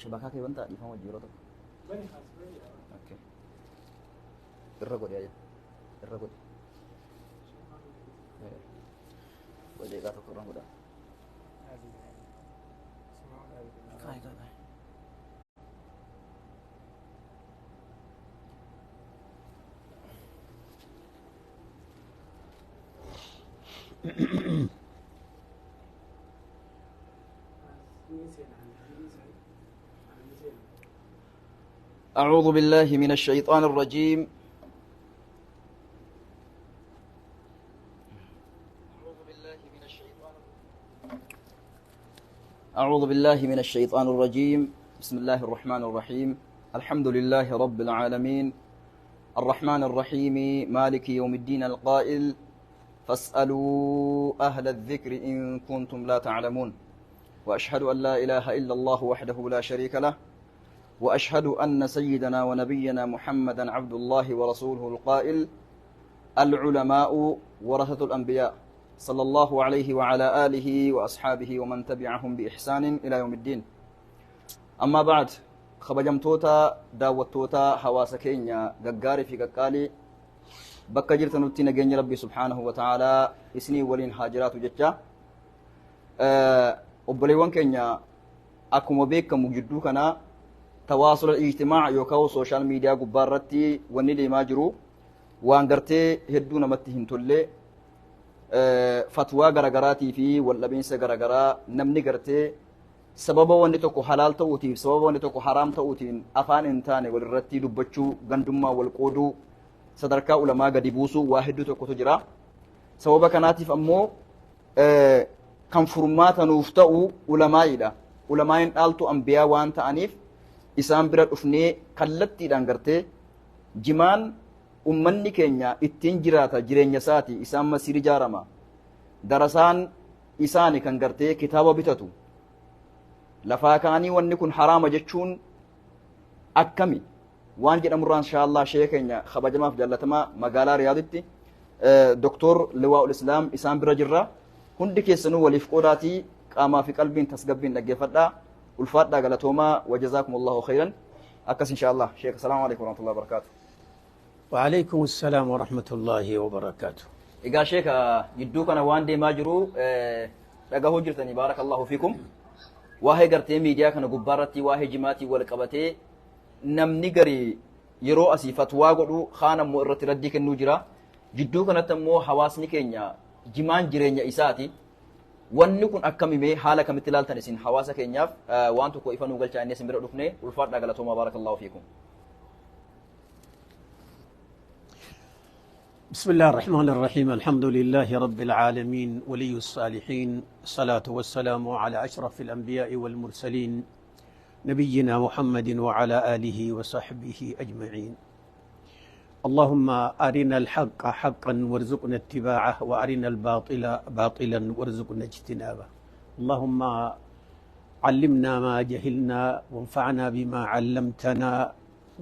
Shabakaa kee bantaa dhiifama wajji yeroo tokko. Okay. Irra godhi aja. Irra godhi. Daqiiqaa tokko irra godha. Kaay kaay kaay. أعوذ بالله من الشيطان الرجيم. أعوذ بالله من الشيطان الرجيم. بسم الله الرحمن الرحيم. الحمد لله رب العالمين الرحمن الرحيم مالك يوم الدين القائل فاسألوا أهل الذكر إن كنتم لا تعلمون، وأشهد أن لا إله إلا الله وحده لا شريك له، وأشهد أن سيدنا ونبينا محمدا عبد الله ورسوله القائل العلماء ورثة الأنبياء، صلى الله عليه وعلى آله وأصحابه ومن تبعهم بإحسان إلى يوم الدين. أما بعد، خبجمتوتا داوتوتا حواس كينيا غغاري في غقالي bakka jirtanutti nageenya Rabbii subhaanahu wa ta'aalaa isinii waliin haa jiraatu jecha. Obboleewwan keenya, akkuma beekamu jidduu kana tawaasula ijtimaac yookaan social media gubbaa irratti wanni deemaa jiru waan gartee hedduu namatti hin tolle, fatwaa garagaraatii fi waldhabiinsa garagaraa, namni gartee sababa wanni tokko halaal ta'uutiif sababa wanni tokko haraam ta'uutiin afaan hin taane walirratti dubbachuu, gandummaa wal qooduu, sadarkaa ulamaa gadi buusuu, waa hedduu tokkotu jira. Sababa kanaatiif ammoo kan furmaata nuuf ta'u ulamaa'iidha. Ulamaa'iin dhaaltu ambiyaa waan ta'aniif isaan bira dhufnee kallattiidhaan gartee jimaan ummanni keenya ittiin jiraata, jireenya isaati, isaan masiir ijaarama. Darasaan isaani kan gartee kitaaba bitatu. Lafaa ka'anii wanni kun haraama jechuun akkami? Waan jedhamurraa insha Allah sheeka keenya kabajamaaf jaallatamaa magaalaa Riyaaditti Doktor Liwaa'ul Islaam isaan bira jirra. Hundi keessanuu waliif qoodaatii qaamaa fi qalbiin tasgabbiin dhaggeeffadhaa. Ulfaadhaa, galatoomaa, wajazaakum Allahu khayran. Akkas insha Allah. Sheeka, salaamu alaikum warahmatullahi wabarakatuh. وعليكم السلام ورحمة الله وبركاته. Egaa sheeka, gidduu kana waan deemaa jiru dhagahuu jirtanii, baarakallahu fiikum. Waa'ee gartee miidiyaa kana gubbaarratti waa'ee jimaatii wal qabatee namni gari yeroo asii fatwaa godhu, kaan ammoo irratti raddii kennuu jira. Jidduu kanatti ammoo hawaasni keenya jimaan jireenya isaati. Wanni kun akkamimee haala kamitti ilaaltan isin? Hawaasa keenyaaf waan tokko ifa nuu galchaa inni isin bira dhufne. Ulfaadhaa, galatoomaa, baarakallahu fiikum. بسم الله الرحمن الرحيم، الحمد لله رب العالمين، ولي الصالحين، الصلاة والسلام على أشرف الأنبياء والمرسلين، نبينا محمد وعلى آله وصحبه أجمعين. اللهم أرنا الحق حقا وارزقنا اتباعه، وأرنا الباطل باطلا وارزقنا اجتنابه. اللهم علمنا ما جهلنا، وانفعنا بما علمتنا،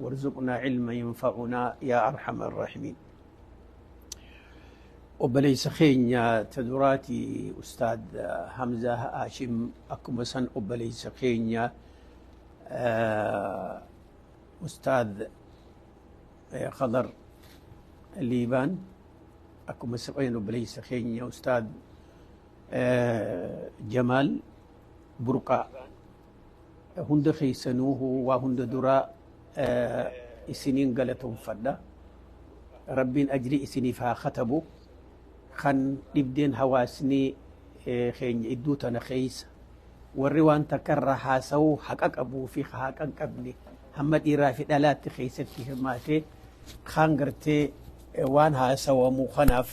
وارزقنا علما ينفعنا يا أرحم الراحمين. Obboleessa keenya ta duraati Ustaad Hamza Haashim, akkuma san obboleessa keenya Ustaad Khadar Liibaan, akkuma san obboleessa keenya Ustaad Jamaal Burqaa, hunda keessanuuhu waa hunda duraa isiniin galatoonfadha. Rabbiin ajrii isiniif haa katabu. Kan dhibdeen hawaasni keenya iddoo tana keessa warri waan takka irra haasa'uu haqa qabuu fi haqa hin qabne hamma dhiiraa fi dhalaatti keessatti hirmaatee kaan gartee waan haasawamu kanaaf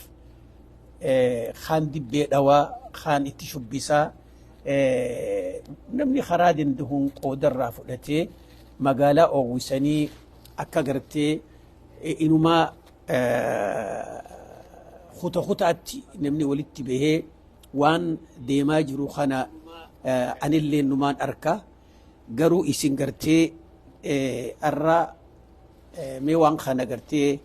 kaan dibbee dhawaa, kaan itti shubbisaa, namni karaa danda'uun qoodarraa fudhatee magaalaa oowwisanii akka gartee inumaa kuta kutaatti namni walitti bahee waan deemaa jiru kana anillee numaan arka. Garuu isin gartee arra mee waan kana gartee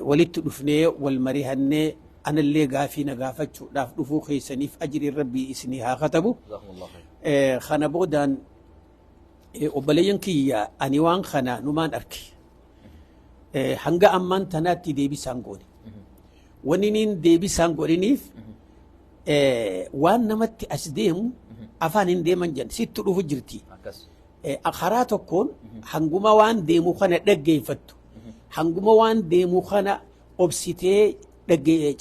walitti dhufnee wal marihannee Anallee gaafii na gaafachuudhaaf dhufuu keessaniif ajriin rabbii isinii haa katabu. Jazakumullahu khayr. Kana boodaan obboleeyyan kiyya ani waan kana numaan arge. Hanga ammaan tanaatti deebisaan goone. Wanni niin deebisaan godhiniif waan namatti as deemu afaan hin deeman jedhan sitti dhufu jirti. Akkas. Karaa tokkoon hanguma waan deemu kana dhaggeeffattu, hanguma waan deemu kana obsitee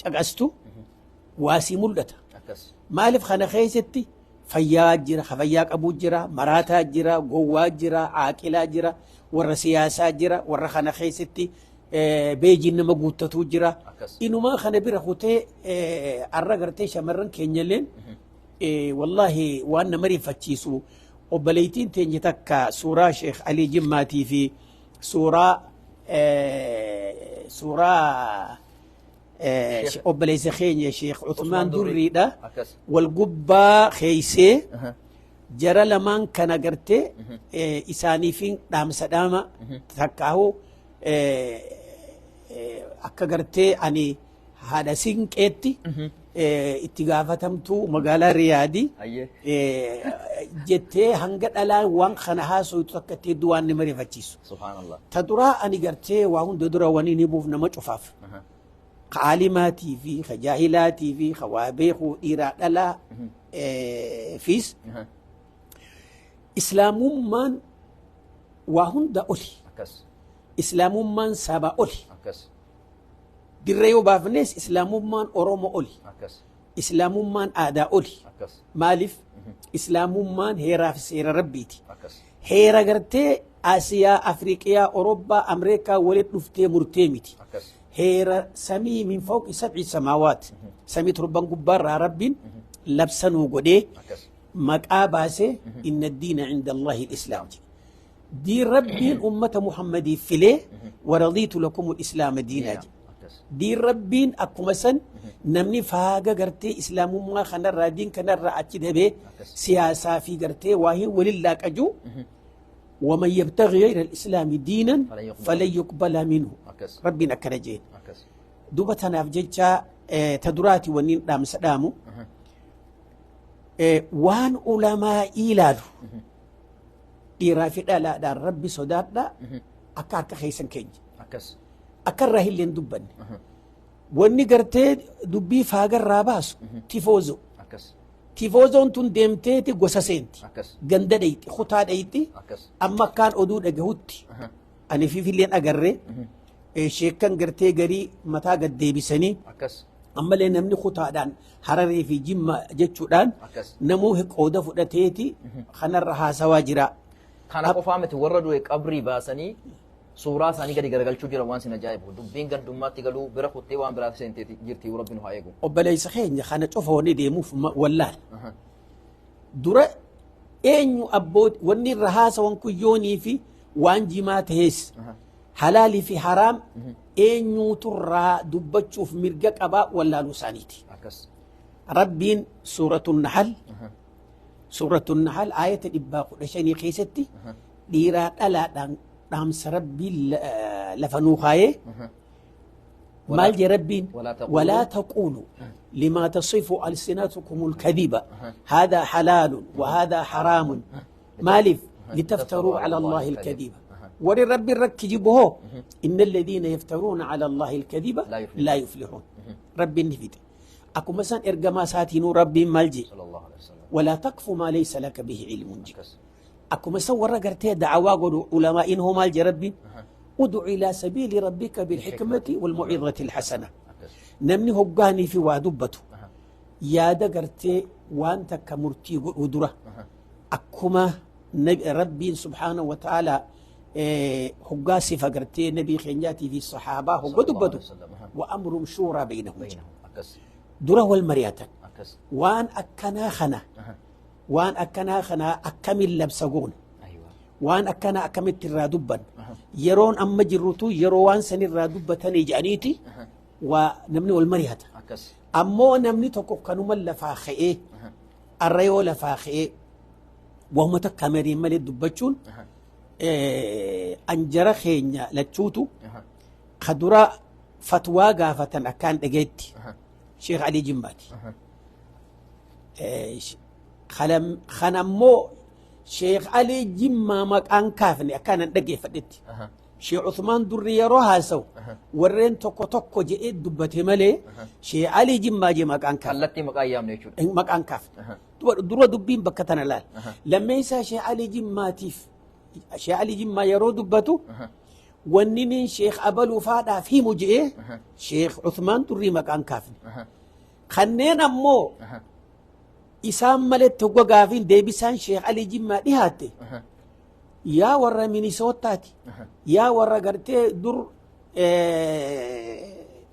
caqastu waasii mul'ata. Akkas. Maaliif kana keessatti fayyaa jira, fayyaa qabuu jira, maraataa jira, gowwaa jira, caaqilaa jira, warra siyaasaa jira, warra kana keessatti beejiin nama guuttatuu jira. Akkas. Inumaa kana bira kutee arra gartee shamarran keenyalleen wallaahi waan nama rifachiisu obboleettiin teenya takka suuraa Sheekh Alii Jimmaatii fi suuraa obboleessa keenya Sheekh Uthmaan Durriidha. Akkas. Wal gubbaa keeysee jara lamaan kana gartee isaaniifin dhaamsa dhaama takkaahu akka gartee ani haadha sinqeetti itti gaafatamtuu magaalaa Riyaadii Ayyee. Jettee hanga dhalaan waan kana haasoytu akka itti hedduu waan nama rifachiisu. Subhaanallah. Ta duraa ani gartee waa hunda dura wani ni buuf nama cufaaf. Ka aalimaatii fi ka jaahilaatii fi ka waa beekuu dhiiraa dhalaa fiis islaamummaan waa hunda oli. Akkas. Islaamummaan saba oli. Akkas. Dirree yoo baafnes islaamummaan Oromoo oli. Akkas. Islaamummaan aadaa oli. Akkas. Maaliif? Islaamummaan heeraa fi seera rabbiiti. Akkas. Heera gartee Asiyaa, Afriiqiyaa, Awurooppaa, Ameerikaa walitti dhuftee murtee miti. Akkas. Heera samii min fawqi sab'i samaawaat. Samii torban gubbaarraa rabbiin labsanuu godhee Akkas. Maqaa baasee inna diina cinda Allahi islaam jedhe. Diin rabbiin ummata Muhammadiif filee waradiitu lakum islaama diinaa jedhe. Akkas. Diin rabbiin akkuma san namni faaga gartee islaamummaa kanarraa diin kanarraa achi dabee siyaasaa fi gartee waa hin walin laaqaju ومن يبتغي غير الإسلام دينا فلن يقبل. فلن يقبل منه. Akkas. Rabbiin akkana jeen. Akkas. Duba tanaaf jecha ta duraati wanni dhaamsa dhaamu waan ulamaa ilaalu dhiiraa fi dhalaadhaan rabbi sodaadha akka harka keessan keenya Akkas. Akka irraa hilleen dubbanne wanni gartee dubbii faagarraa baasu tifoozo. Akkas. Tifoozoon tun deemteeti gosa seenti. Akkas. Ganda dhayti, kutaa dhayti. Akkas. Amma akkaan oduu dhagahutti ani fiifilleen agarree sheekkan gartee garii mataa gad deebisanii Akkas. Ammallee namni kutaadhaan Hararee fi Jimma jechuudhaan Akkas. Namuu qooda fudhateeti kanarra haasawaa jira. Kana qofaa miti, warra du'e qabrii baasanii suuraa isaanii gadi garagalchuu jira. Waan sin ajaa'ibu dubbiin gandummaatti galuu bira kuttee waan biraa seentee jirti. Rabbi nu haa eegu. Obboleessa keenya, kana cufa wanni deemuuf wallaal. Dura eenyu abboo wanni irra haasawan kun yoonii fi waan jimaa ta'es halaalii fi haraam eenyuuturraa dubbachuuf mirga qabaa wallaaluu isaaniiti. Akkas. Rabbiin suuratu Nahal, suuratu Nahal aayata 115 keessatti dhiiraa dhalaadhaan dhaamsa rabbiin lafa nuu kaayee maal jee rabbiin? ولا تقولوا ولا تقولوا لما تصف ألسنتكم الكذب هذا حلال وهذا حرام مالف لتفتروا على الله الكذب وري ربي ركجبه إن الذين يفترون على الله الكذب لا يفلحون. لا يفلحون. ربي النفيد أكو مثلا إرجما ساتينو ربي مالجي صلى الله عليه وسلم. ولا تقف ما ليس لك به علم جي. Akkas. Akkuma san warra gartee da'awaa godhu ulamaa'in hoo maal jee rabbi? ادع إلى سبيل ربك بالحكمة والموعظة الحسنة. Akkas. Namni hoggaanii fi waa dubbatu yaada gartee waan takka murtii godhu dura akkuma rabbiin subhaanahu wa ta'ala hoggaa sifa gartee nabii keenyaatii fi sahaabaa hogga dubbatu وأمرهم شورى بينهم بينهم. Akkas. Dura wal mari'atan. Akkas. Waan akkanaa kana waan akkanaa kana akkamiin labsa goona? Aywa. Waan akkanaa akkamitti irraa dubban? Yeroon amma jirrutu yeroo waan san irraa dubbatanii jedhaniiti waa namni wal mari'ata. Akkas. Ammoo namni tokko kanuma lafaa ka'ee arra yoo lafaa ka'ee waanuma takka mariin malee dubbachuun anjara keenya lachuutu ka dura fatwaa gaafatan akkaan dhageetti. Sheekh Alii Jimmaati. Kanammoo Sheekh Alii Jimmaa maqaan kaafne akkaanan dhaggeeffadhetti. Sheekh Usmaan Durri yeroo haasawu warreen tokko tokko jedhee dubbate malee Sheekh Alii Jimmaa jee maqaan kaafne. Kallattii maqaa yaamne jechuudha. Maqaan kaafne. Dura dubbiin bakka tana laal. Lammeessaa Sheekh Alii Jimmaatiif Sheekh Alii Jimmaa yeroo dubbatu wanni niin Sheekh Abaluu faadhaaf himu jedhee Sheekh Usmaan Durrii maqaan kaafne. Kanneen ammoo isaan maletti hogga gaafiin deebisaan Sheekh Alii Jimmaa dhihaatte yaa warra Minisootaati yaa warra gartee dur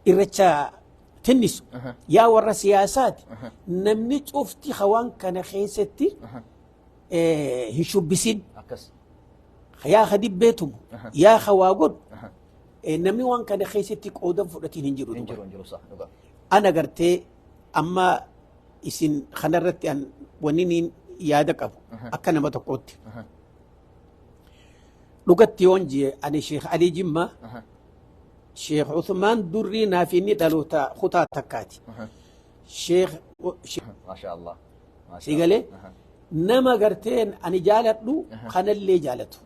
irrecha tinnisu yaa warra siyaasaati namni cufti hawaan kana keessatti hin shubbisin. Yaa ka dibbeetumu yaa ka waa godhu namni waan kana keessatti qoodan fudhatiin hin jiru. Ana gartee amma isin kanarratti an wanni niin yaada qabu akka nama tokkootti. Dhugatti yoon jee ani Sheekh Alii Jimmaa Sheekh Usmaan Durrii naaf inni dhaloota kutaa takkaati. Sheekh Sigalee nama garteen ani jaaladhu kanallee jaalatu.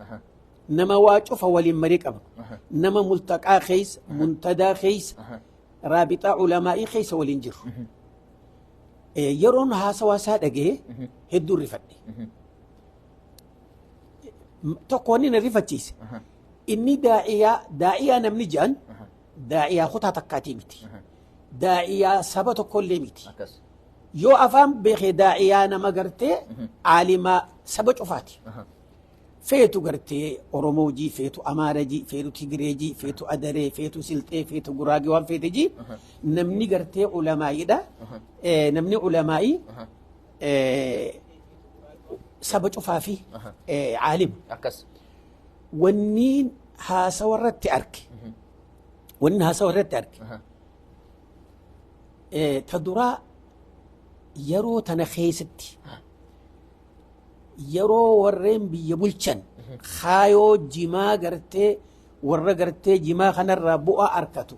Nama waa cufa waliin marii qabnu. Nama multaqaa keessa, muntadaa keessa, raabixaa ulamaa'ii keessa waliin jiru. Yeroon haasawaa isaa dhaga'ee hedduu rifadhe. Tokko wanni na rifachiise. Inni daa'iyaa namni jedhan daa'iyaa kutaa takkaatii miti. Daa'iyaa saba tokkollee miti. Yoo afaan beekee daa'iyaa nama gartee aalimaa saba cufaati. Feetu gartee Oromoo jii, feetu Amaara jii, feetu Tigiree jii, feetu Adaree, feetu Silxee, feetu Guraagee waan feete jii namni gartee ulamaa'iidha. Namni ulamaa'ii saba cufaa fi aalima. Wanni haasawa irratti arge. Wanni haasawa irratti arge. Ta duraa yeroo tana keessatti yeroo warreen biyya bulchan kaayoo jimaa gartee warra gartee jimaa kanarraa bu'aa arkatu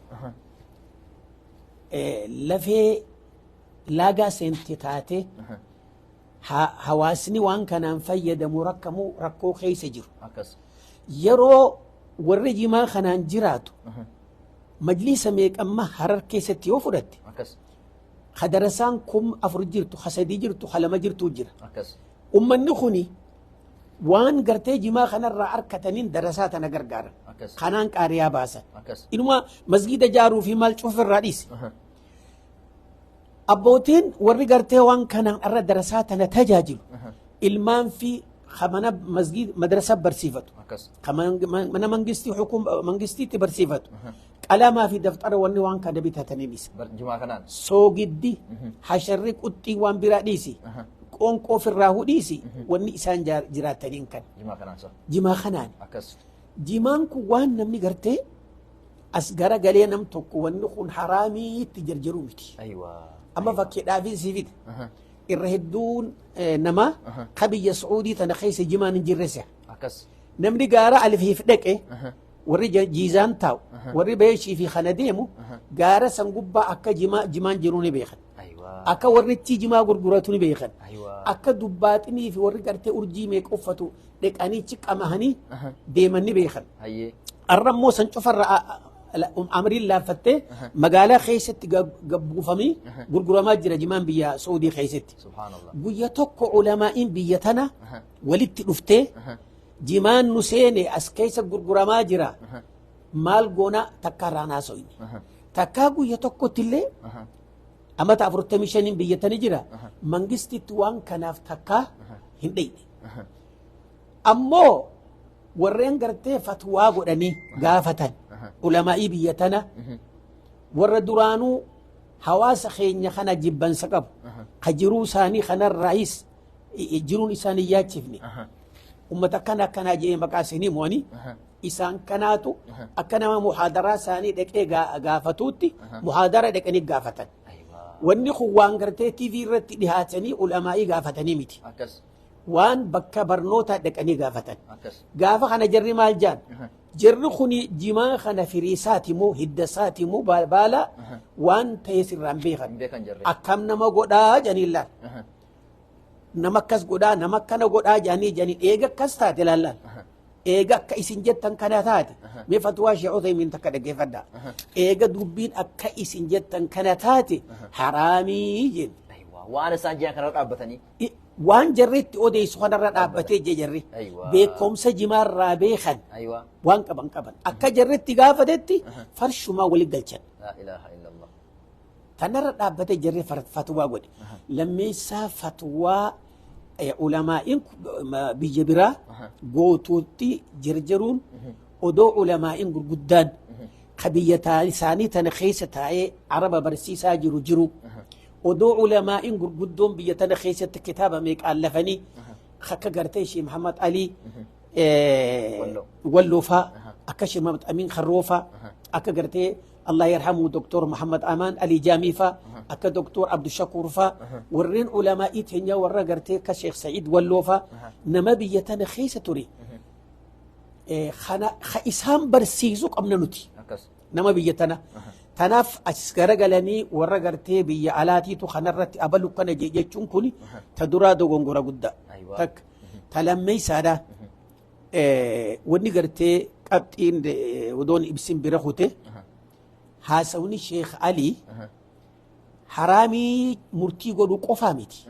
lafee laagaa seente taate hawaasni waan kanaan fayyadamu rakkamuu rakkoo keessa jiru. Yeroo warri jimaa kanaan jiraatu majlisa meeqamma Harar keessatti yoo fudhatte hadarasaan 4,000 jirtu, 3 jirtu, 2 jirtu jira. Ummanni kuni waan gartee jimaa kanarraa arkataniin darasaa tana gargaaran. Kanaan qaariyaa baasan. Inuma masgida jaaruu fi maal cufirraa dhiise. Abbootiin warri gartee waan kanaan irra darasaa tana tajaajilu ilmaan fi mana masgid madrasa barsiifatu. Mana mangistii mangistiitti barsiifatu. Qalamaa fi daftara wanni waan kana bitatanii dhiise. Soogiddi hasharri quxxii waan biraa dhiisi. Qoonqoo ofirraa hudhiisi wanni isaan jiraataniin kan. Jimaa kanaan. Jimaan kun waan namni gartee as garagalee nam tokko wanni kun haraamiitti jarjaruu miti. Amma fakkiidhaafin sii fida. Irra hedduun namaa ka biyya Sacuudii tana keessa jimaan hin jirre si'a. Namni gaara alfiif dhaqe warri jiizaan taa'u warri beeshii fi kana deemu gaara san gubbaa akka jimaan jiru ni beekan. Akka warri itti jimaa gurguratu ni beekan. Akka dubbaaxinii fi warri gartee urjii meeqa uffatu dhaqanii ciqqamahanii deeman ni beekan. Arra immoo san cufarra amriin laaffattee magaalaa keessatti gabbuufamii gurguramaa jira jimaan biyya Saudii keessatti. Guyya tokko ulamaa'iin biyya tana walitti dhuftee jimaan nu seene as keessa gurguramaa jira maal goona takka irraa haasoyne. Takkaa guyya tokkotti illee amata 45 biyya tana jira mangistitti waan kanaaf takkaa hin dheyne. Ammoo warreen gartee fatwaa godhanii gaafatan ulamaa'ii biyya tana warra duraanuu hawaasa keenya kana jibbansa qabu ka jiruu isaanii kanarraayis jiruun isaanii yaachifne ummata akkana akkanaa jedhee maqaa isinii mo'anii isaan kanaatu akka nama muhaadaraa isaanii dhaqee gaafatuutti muhaadara dhaqanii gaafatan. Wanni kun waan gartee TV irratti dhihaatanii ulamaa'ii gaafatanii miti. Waan bakka barnootaa dhaqanii gaafatan. Gaafa kana jarri maal jaan? Jarri kuni jimaa kana firiisaati moo hiddasaati moo baala waan ta'e sirraan beekan. Hin beekan jarri. Akkam nama godhaa jedhanii laal. Nama akkas godhaa nama akkana godhaa jedhanii eega akkas taate laallaan. Eega akka isin jettan kana taate mee fatwaa Sheekh Uthaymiin takka dhaggeeffadhaa. Eega dubbiin akka isin jettan kana taate haraamii jenna. Aywa. Waan isaan jiran kanarra dhaabbatanii. Waan jarri itti odeessu kanarra dhaabbatee jee jarri. Aywa. Beekumsa jimaarraa beekan. Aywa. Waan qaban qaban. Akka jarri itti gaafatetti farshumaa walitti galchan. Laa ilaaha illallah. Tanarra dhaabbatee jarri fatwaa godhe. Lammeessaa fatwaa ulamaa'iin biyya biraa gootuutti jarjaruun odoo ulamaa'iin gurguddaan ka biyya isaanii tana keessa taa'ee araba barsiisaa jiru jiru. Odoo ulamaa'iin gurguddoon biyya tana keessatti kitaaba meeqaan lafanii akka gartee Sheekh Muhammad Alii Walloo. Walloofaa akka Sheekh Muhammad Amin Kharroofaa akka gartee Allah yarhamu Dr. Muhammad Amaan Ali Jaamiifaa akka Dr. Abdushakuur faa warreen ulamaa'ii teenya warra gartee akka Sheekh Sa'iid Walloofaa nama biyya tana keessa ture. Kana ka isaan barsiisuu qabna nuti. Akkas. Nama biyya tana. Tanaaf as garagalanii warra gartee biyya alaatiitu kanarratti abalu kana jechuun kun ta duraa dogongora guddaa. Aywa. Takka. Ta lammeessaadha. Wanni gartee qabxiin odoon ibsin bira kute haasawni Sheekh Alii haraamii murtii godhuu qofaa miti.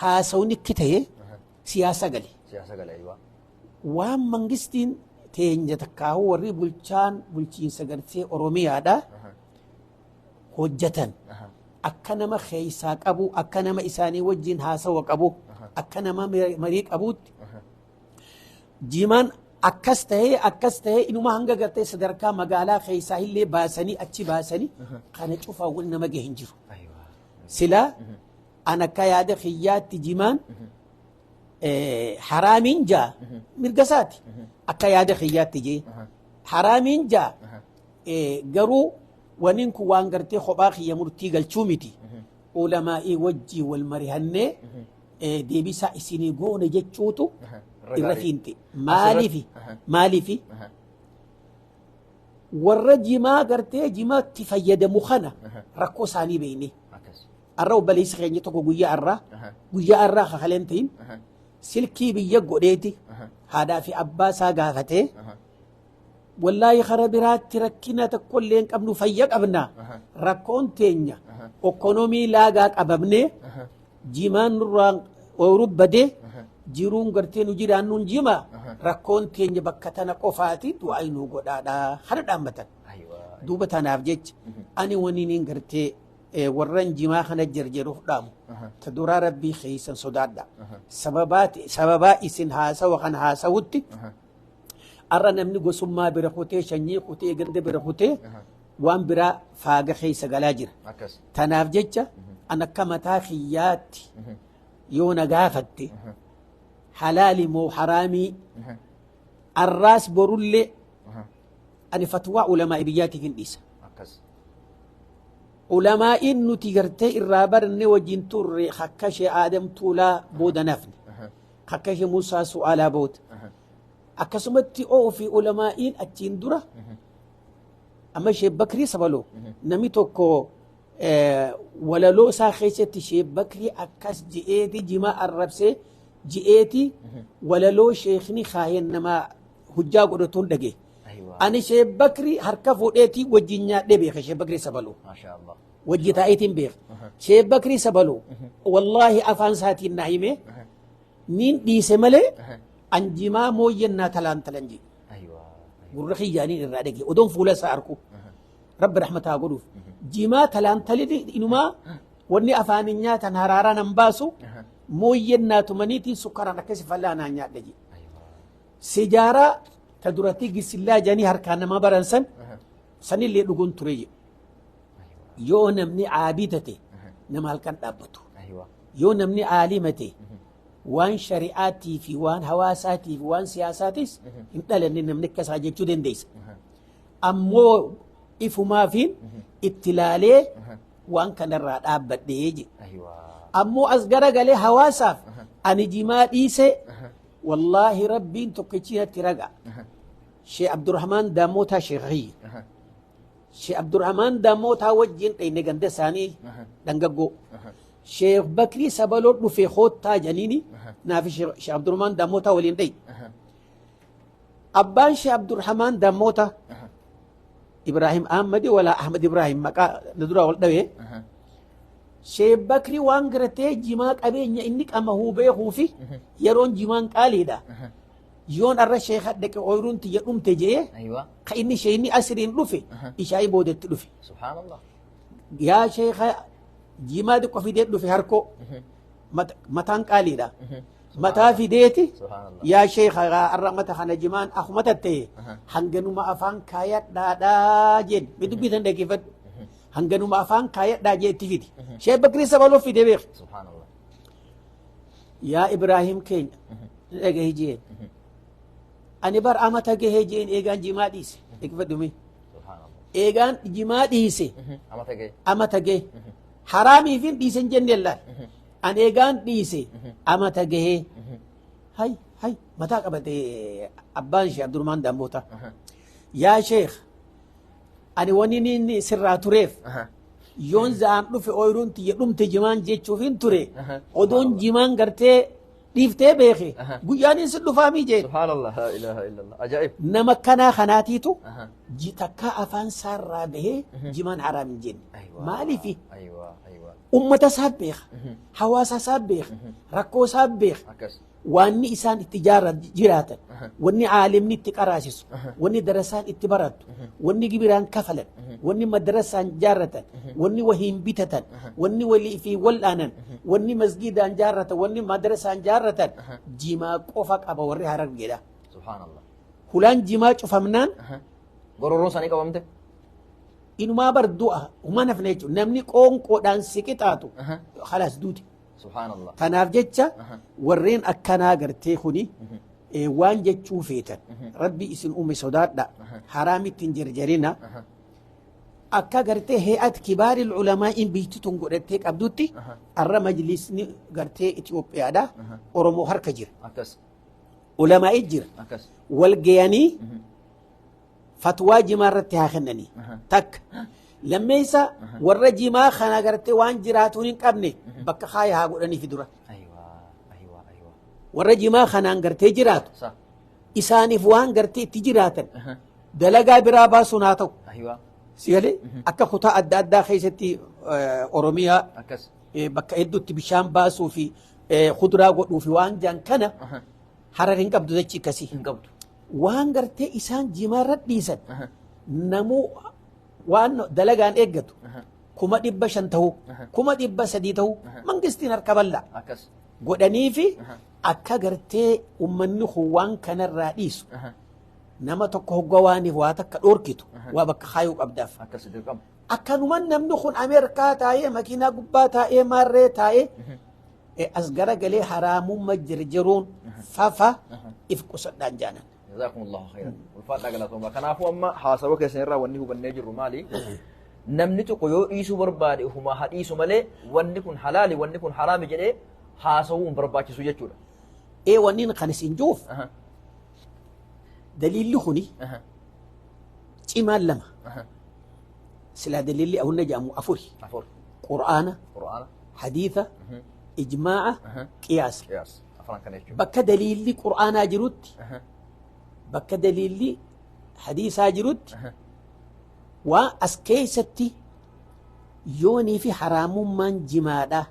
Haasawni itti ta'e siyaasa gale. Siyaasa gala aywa. Waan mangistiin teenya takkaahuu warri bulchaan bulchiinsa gartee Oromiyaadha hojjetan akka nama keessaa qabu akka nama isaanii wajjin haasawa qabu akka nama marii qabuutti jimaan akkas tahee akkas tahee inuma hanga gartee sadarkaa magaalaa keessaa illee baasanii achi baasanii kana cufaa wal nama gahe hin jiru. Aywa. Silaa an akka yaada kiyyaatti jimaan haraamiin jaa mirga isaati akka yaada kiyyaatti jee haraamiin jaa garuu waniin kun waan gartee kophaa kiyya murtii galchuu miti ulamaa'ii wajjii wal marihannee deebisaa isinii goone jechuutu Irra irra gaarii. fiinte maaliifi maaliifi warra jimaa gartee jimaatti fayyadamu kana rakkoo isaanii beekne. Akkas. Arra obboleessi keenya tokko guyyaa arraa guyyaa arraa kakaleen ta'in silkii biyya godheeti haadhaa fi abbaa isaa gaafatee wallaahi kara biraatti rakkina tokkollee hin qabnu fayya qabna rakkoon teenya okkonomii laagaa qabamnee jimaan nurraa ooyiruu badee jiruun gartee nu jiraannuun jima rakkoon teenya bakka tana qofaati du'aa nuu godhaadha kana dhaammatan. Aywa. Duuba tanaaf jecha ani waniin gartee warran jimaa kana jarjaruuf dhaamu ta duraa rabbii keessan sodaadha. Sababaa isin haasawa kan haasawutti arra namni gosummaa bira kutee shanyii kutee ganda bira kutee waan biraa faaga keessa galaa jira. Akkas. Tanaaf jecha an akka mataa kiyyaatti yoo na gaafatte halaali moo haraamii arraas borullee ani fatwaa ulamaa'i biyyaatiif hin dhiisa. Akkas. Ulamaa'iin nuti gartee irraa baranne wajjin turre akka ishee Aadam Tuulaa booda nafne akka ishee Musaa Su'aalaa booda akkasumatti oo fi ulamaa'iin achiin dura amma ishee Bakrii Sabaloo namni tokko walaloo isaa keessatti ishee Bakrii akkas ji'eeti jimaa arrabsee ji'eeti walaloo sheekni kaayeen nama hujjaa godhatuun dhage. Aywa. Ani ishee Bakrii harka fuudheetii wajjin nyaadhee beeka ishee Bakrii Sabaloo. Maasha Allah. Wajji taa'eetiin beeka. Shee Bakrii Sabaloo wallaahi afaan isaatiin naa hime niin dhiise malee an jimaa mooyyannaa talaan talan jedhe. Aywa. Gurra kiyyaaniin irraa dhage odoon fuula isaa arku. Rabbi rahmataa godhuuf. Jimaa talaan talini inumaa wanni afaanin nyaatan haraaraa nan baasu mooyyannaa tumaniitiin sukkaraan akkasi fal'aanaan naan nyaadha jedhe. Aywa. Sijaaraa ta duratti gisillaa jedhanii harkaan nama baran san sanillee dhuguun ture jedhe. Yoo namni caabida ta'e nama halkan dhaabbatu. Aywa. Yoo namni aalima ta'e waan shari'aatii fi waan hawaasaatii fi waan siyaasaatis hin dhalanne namni akkasaa jechuu dandeessa. Ammoo ifumaafiin itti ilaalee waan kanarraa dhaabbadhee jedhe. Aywa. Ammoo as garagalee hawaasaaf ani jimaa dhiise wallaahi rabbiin tokkichi natti raga. Sheekh Abdurrahmaan Daamootaa Sheekh Sheekh Abdurrahmaan Daamootaa wajjin dhayne ganda isaanii dhangaggoo. Sheekh Bakrii Sabaloo dhufee koottaa janiini naafi Sheekh Abdurrahmaan Daamootaa waliin dhayi. Abbaan Sheekh Abdurrahmaan Daamootaa Ibrahim Ahmadi walaa Ahmad Ibrahim maqaa na duraa wal dhawee. Sheekh Bakrii waan gartee jimaa qabeenya inni qamahuu beekuu fi yeroon jimaan qaaliidha. Yoon arra sheekha dhaqe ooyiruun tiyya dhumte jee ka inni sheekni asiriin dhufe ishaa'ii boodetti dhufe. Subhaanallah. Yaa sheekha jimaa xiqqoo fidee dhufe harkoo mataan qaaliidha. Mataa fideeti yaa sheekha arra mata kana jimaan akkuma tatta'e hanganuma afaan kaayadhaadhaa jeen mi dubbitan dhaggeeffadhu. Hanganuma afaan kaayadhaa jee itti fidi. Sheekh Bakrii Sabaloo fide beek. Subhaanallah. Yaa Ibraahim keenya dhagahi jeen. Ani bar amata gahee jeen eegaan jimaa dhiise. Dhaggeeffadhu mee. Eegaan jimaa dhiise. Amata gahee. Amata gahee. Haraamiif hin dhiisen jennee laal. Ani eegaan dhiise amata gahee. Hay hay mataa qabate abbaan ishee Abdurrahmaan Daamboota. Yaa sheekh ani wani inni sirraa tureef yoon za'aan dhufe ooyiruun tiyya dhumte jimaan jechuuf hin ture. Odoon jimaan gartee dhiiftee beeke guyyaan inni dhufaamii jeen. Subhaanallah laa ilaaha illallah. Ajaa'ib. Nama kanaa kanaatiitu takkaa afaan saarraa bahee jimaan haraam hin jenne. Maaliifi? Ummata isaa beeka. Hawaasa isaa beeka. Rakkoo isaa beeka. Waanni isaan itti jiraatan, wanni caalimni itti qaraasisu, wanni darasaan itti barattu, wanni gibiraan kafalan, wanni madrasaan jaarratan, wanni wahiin bitatan, wanni walii fi wal'aanan, wanni masgidaan jaarratan, wanni madrasaan jaarratan jimaa qofa qaba warri Harargeedha. Subhaanallah. Hulaan jimaa cufamnaan Gororoon isaanii qabamte. Inumaa bar du'a humaa nafne jechuudha. Namni qoonqoodhaan si qixaatu khalaas duute. Subhaanallah. Kanaaf jecha warreen akkanaa gartee kuni waan jechuu feetan rabbi isin uume sodaadha haraamitti hin jarjarina akka gartee he'at kibaaril ulamaa'iin biyyi tun godhattee qabdutti arra majlisni gartee Itoophiyaadha Oromoo harka jira. Ulamaa'i jira. Wal gayanii fatwaa jimaa irratti haa kennanii takka. Lammeessa warra jimaa kana gartee waan jiraatuun hin qabne bakka kaaya haa godhaniifi dura. Warra jimaa kanaan gartee jiraatu isaaniif waan gartee itti jiraatan dalagaa biraa baasuun haa ta'u. Sigalee akka kutaa adda addaa keessatti Oromiyaa bakka hedduutti bishaan baasuu fi kuduraa godhuu fi waan jaan kana Harar hin qabdu jechi akkasii. Waan gartee isaan jimaarra dhiisan namuu waan dalagaan eeggatu 500,000 ta'uu 300,000 ta'uu mangistiin harka bal'aa godhanii fi akka gartee uummanni kun waan kanarraa dhiisu nama tokko hoggaa waaniif waa takka dhoorkitu waa bakka kaayuu qabdaaf. Akkanumaan namni kun Ameerikaa taa'ee makiinaa gubbaa taa'ee maarree taa'ee as garagalee haraamummaa jirjiruun fafa if qusadhaan jaanan. Jazakumullahu khairan. Ulfaadhaa galatooma. Kanaafuu amma haasawa keessan irraa wanni hubannee jirru maali? Namni tokko yoo dhiisuu barbaade ofumaa haa dhiisu malee wanni kun halaali wanni kun haraami jedhee haasawuu hin barbaachisu jechuudha. Wanni kan isin juuf daliilli kuni cimaan lama. Silaa daliilli awunna jedhamu afuri. Afur. Qur'aana. Qur'aana. Hadiisa. Ijmaa'a. Qiyaasa. Qiyaasa. Afran kana jechuudha. Bakka daliilli qur'aanaa jirutti bakka daliilli hadiisaa jirutti waan as keessatti yoonii fi haraamummaan jimaadha.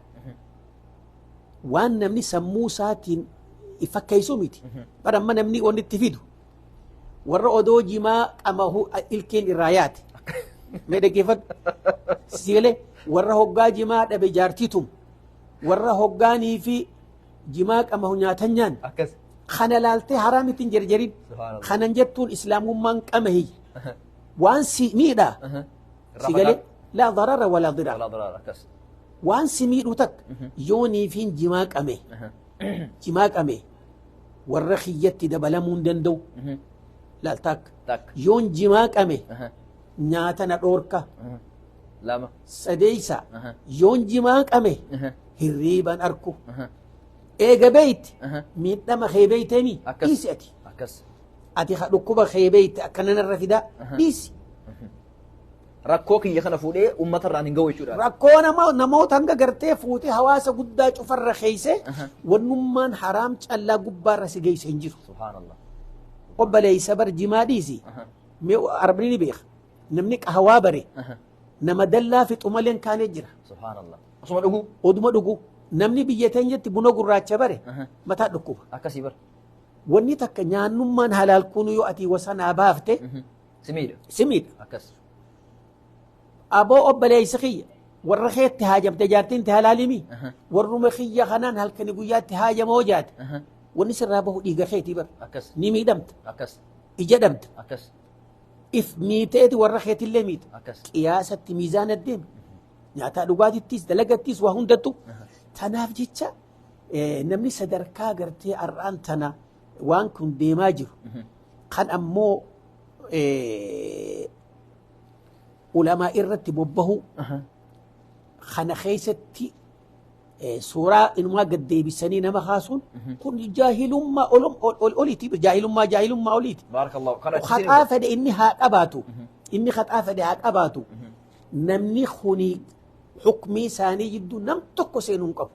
Waan namni sammuu isaatiin fakkeessu miti. Bara amma namni wanni itti fidu warra odoo jimaa qamahu ilkeen irraa yaate. Mee dhaggeeffadhu. Sigalee warra hoggaa jimaa dhabe jaartii tumu. Warra hoggaanii fi jimaa qamahu nyaatan nyaanne. Kana laaltee haraam ittiin jarjarin. Kanan jettuun islaamummaan qamahi. Waan si miidha. Sigalee laa darara walaa dirar. Waan si miidhu takka yoonii fi jimaa qame. Jimaa qame warra kiyyatti dabalamuu hin danda'u. Laal takka. Yoon jimaa qame nyaata na dhoorka. Lama. Sadeessa yoon jimaa qame hirriiban arku. Eega beeyti miidhama kee beeyteemi dhiisi ati. Ati ha dhukkuba kee beeyte akkana narra fidaa dhiisi. Rakkoo kiyya kana fuudhee uummata irraan hin ga'u jechuudha. Rakkoo nama namoota hanga gartee fuutee hawaasa guddaa cufarra keeyse wannummaan haraam callaa gubbaarra si geeyse hin jiru. Subhaanallah. Obboleessa bar jimaa dhiisi. Mee arabni ni beeka. Namni qahawaa bare nama dallaa fixu malee hin kaanee jira. Subhaanallah. Osuma dhuguu. Oduma dhugu. Namni biyya teenyatti buna gurraacha bare mataa dhukkuba. Akkasii bara. Wanni takka nyaannummaan halaal kunu yoo ati wasanaa baafte Si miidha. si miidha. Akkas. Aboo obboleessa kiyya warra keetti haajamte jaartiin halaalimi warruma kiyya kanaan halkani guyyaatti haajamoo jaate wanni sirraa bahu dhiiga keetii bara. Akkas. Ni miidhamta. Akkas. Ija dhabda. Akkas. If miiteeti warra keetillee miita. Akkas. Qiyaasatti miizaana deema. Nyaataa dhugaatittis dalagattis waa hundattu. Tanaaf jecha namni sadarkaa gartee har'aan tana waan kun deemaa jiru. Kan ammoo ulamaa irratti bobbahuu kana keessatti suuraa inumaa gad deebisanii nama kaasuun kun jaahilummaa oliiti. Jaahilummaa jaahilummaa oliiti. Baarakallahu. Kana Haxaa fedhe inni haa qabaatu. Inni haxaa fedhe haa qabaatu. Namni kuni hukmii isaanii jidduu nam tokko seenuu hin qabu.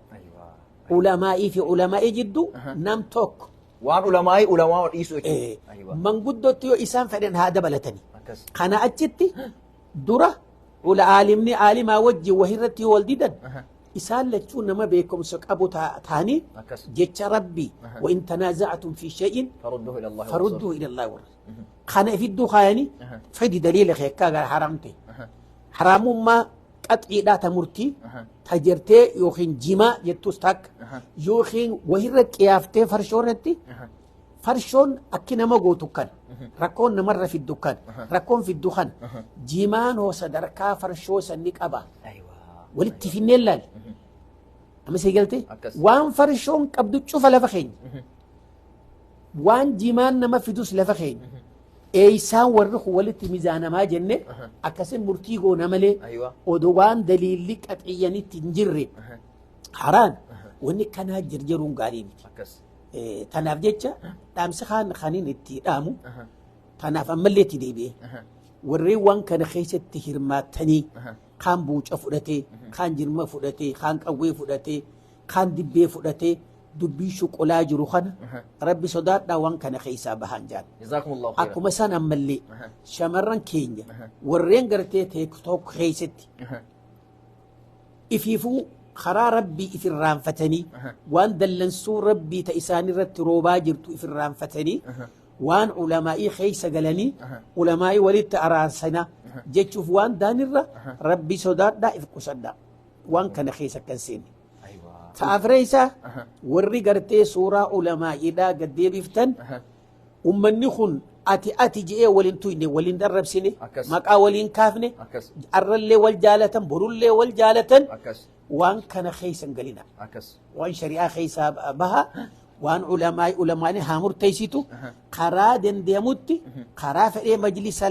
Ulamaa'ii fi ulamaa'ii jidduu nam tokko. Waan ulamaa'ii ulamaa dhiisuu jechuudha. Aywa. Manguddootti yoo isaan fedhan haa dabalatani. Akkas. Kana achitti dura ula aalimni aalimaa wajjin wahirratti yoo wal didan isaan lachuu nama beekumsa qabu ta'anii Akkas. jecha rabbii wa in tanaaza'atum fi shay'in Farudduhu ila Allahi. farudduhu ila Allahi warra. Kana ifidduu kaayanii fedi daliila keekkaa gara haram ta'e. Haraamummaa qaxiidhaa ta murtii ta jirtee yookiin jimaa jettus takka yookiin wahirra qiyaaftee farshoo irratti farshoon akki nama gootu kan rakkoon namarra fiddu kan rakkoon fiddu kan jimaan hoo sadarkaa farshoo sanni qaba Aywa. walitti finneen laal amma sii galte Akkas. waan farshoon qabdu cufa lafa keenya waan jimaan nama fidus lafa keenya eeysaan warri kun walitti mizaanamaa jenne akkasin murtii goona malee Aywa. odoo waan daliilli qaxiyyanitti hin jirre haraan wanni kanaa jirjiruun gaarii miti. Akkas. Tanaaf jecha dhaamsi kaan kaniin itti dhaamu tanaaf ammallee itti deebi'e. Warreen waan kana keessatti hirmaattanii kaan buuca fudhatee, kaan jirma fudhatee, kaan qawwee fudhatee, kaan dibbee fudhatee dubbii shuqulaa jiru kana rabbi sodaadhaa waan kana keessaa bahan jaan. Jazakumullahu khairan. Akkuma san ammallee shamarran keenya warreen gartee TikTok keessatti ifiifuu karaa rabbii ifirraanfatanii waan dallansuu rabbii ta isaan irratti roobaa jirtu ifirraanfatanii waan ulamaa'ii keessa galanii ulamaa'ii walitti araarsana jechuuf waan daanirra rabbii sodaadhaa if qusadhaa waan kana keessa akkan seenne. Aywa. Ta'afree isaa warri gartee suuraa ulamaa'iidhaa gad deebiftan ummanni kun ati ati je'ee waliin tuyne waliin darrabsine Akkas. maqaa waliin kaafne Akkas. arrallee wal jaalatan borullee wal jaalatan Akkas. waan kana keessa hin galina. Akkas. Waan shari'aa keessaa baha waan ulamaa'ii ulamaa'ii haa murteessitu karaa dandeemutti karaa fedhee majlisa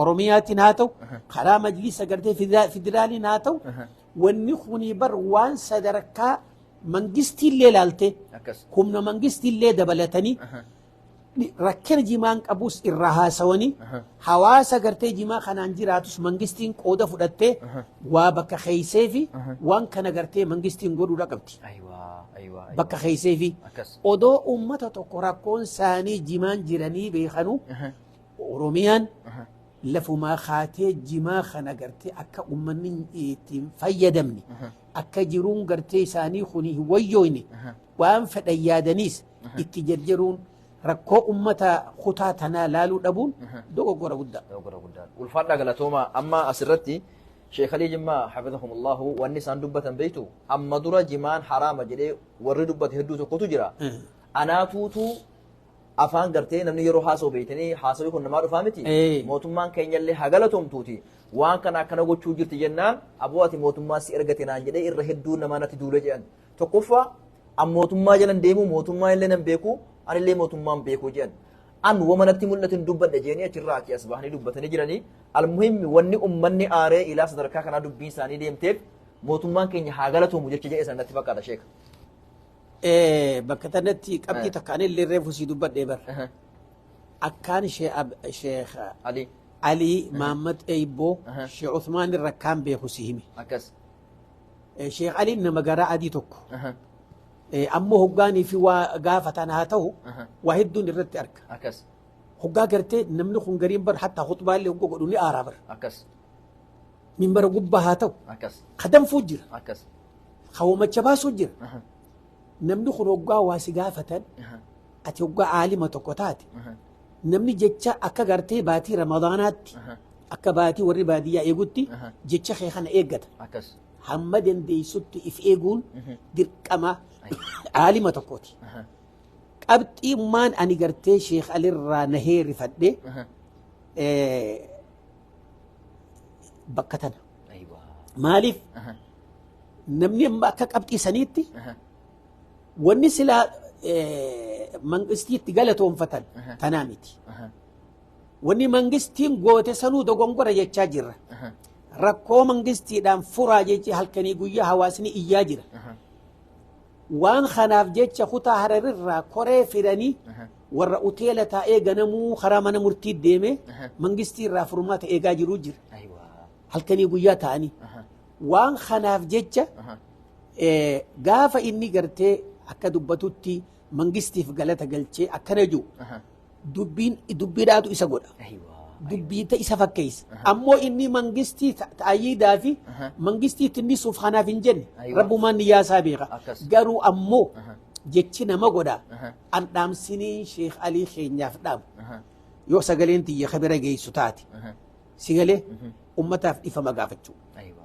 Oromiyaatiin haa ta'u karaa majlisa gartee federaaliin haa ta'u wanni kuni bar waan sadarkaa mangistiillee laalte Akkas. humna mangistiillee dabalatanii rakkina jimaan qabus irraa haasawanii hawaasa gartee jimaa kanaan jiraatus mangistiin qooda fudhattee waa bakka keeysee fi waan kana gartee mangistiin godhuudha qabdi. Aywa. Aywa. Bakka keeysee fi Akkas. odoo uummata tokko rakkoon isaanii jimaan jiranii beekanu Oromiyaan lafumaa kaatee jimaa kana gartee akka uummanni ittiin fayyadamne akka jiruun gartee isaanii kuni hin wayyoyne waan fedhan yaadaniis itti jarjaruun rakkoo uummata kutaa tanaa laaluu dhabuun dogoggora guddaa. Dogoggora guddaa. Ulfaadhaa galatooma amma asirratti Sheekh Alii Jimmaa hafizahumullahu wanni isaan dubbatan beektu amma dura jimaan haraama jedhee warri dubbate hedduu tokkotu jira. Anaatuutu afaan gartee namni yeroo haasa'u beektanii haasawii kun namaa dhufaa miti. Mootummaan keenyallee haa galatoomtuuti. Waan kana akkana gochuu jirti jennaan aboo ati mootummaa si ergate naan jedhee irra hedduu namaa natti duule jedhan. Tokkoffaa an mootummaa jalan deemu mootummaa illee nan beeku anillee mootummaan beeku jedhan. An wama natti mul'atin dubbadhe jedhanii achirraa achii as bahanii dubbatanii jiranii. Almuhimmi wanni ummanni aaree ilaa sadarkaa kanaa dubbiin isaanii deemteef mootummaan keenya haa galatoomu jecha jedhe sana natti fakkaata sheeka. Bakka tanatti qabxii takka ani illee reefu sii dubbadhee bara. Akkaan Sheekh Ali. Alii Mahammad Eebboo Aha. Sheekh Uthmaan irra akkaan beeku si hime. Akkas. Sheekh Aliin nama garaa adii tokko. Aha. Ammoo hoggaanii fi waa gaafatan haa ta'u Aha. waa hedduun irratti arga. Akkas. Hoggaa gartee namni kun gariin bar hatta khutbaallee hoggaa godhu ni aaraa bar. Akkas. Minbara gubbaa haa ta'u. Akkas. Kadanfuu jira. Akkas. Hawwamacha baasuu jira. Aha. Namni kun hoggaa waa si gaafatan Aha. ati hoggaa aalima tokko taate Aha. namni jecha akka gartee baatii ramadaanaatti Aha. akka baatii warri baadiyyaa eegutti Aha. jecha kee kana eeggata. Akkas. Hamma dandeessutti if eeguun dirqama aalima tokkooti. Aha. Qabxiimmaan ani gartee Sheekh Alirraa nahee rifadhe Aha. bakka tana. Aywa. Maaliif Aha. namni amma akka qabxii saniitti Aha. wanni silaa mangistiitti galatoonfatan Aha. tanaa miti. Aha. Wanni mangistiin goote sanuu dogongora jechaa jirra. Aha. Rakkoo mangistiidhaan furaa jechi halkanii guyyaa hawaasni iyyaa jira. Aha. Waan kanaaf jecha kutaa hararirraa koree fidanii Aha. warra uteela taa'ee ganamuu karaa mana murtii deemee Aha. mangistii irraa furmaata eegaa jiruu jira. Aywa. Halkanii guyyaa ta'anii. Aha. Waan kanaaf jecha Aha. gaafa inni gartee akka dubbatutti mangistiif galata galchee akkana jiru Aha. dubbiin dubbiidhaatu isa godha. Aywa. Dubbiita isa fakkeessa. Ammoo inni mangistii ta'ayiidaa fi Aha. mangistii tinnisuuf kanaaf hin jenne Aywa. rabbumaan niyyaasaa beeka. Akkas. Garuu ammoo Aha. jechi nama godha. Aha. An dhaamsinii Sheekh Alii keenyaaf dhaamu. Aha. Yoo sagaleen tiyya kabira geessu taate Aha. sigalee ummataaf dhifama gaafachuu. Aywa.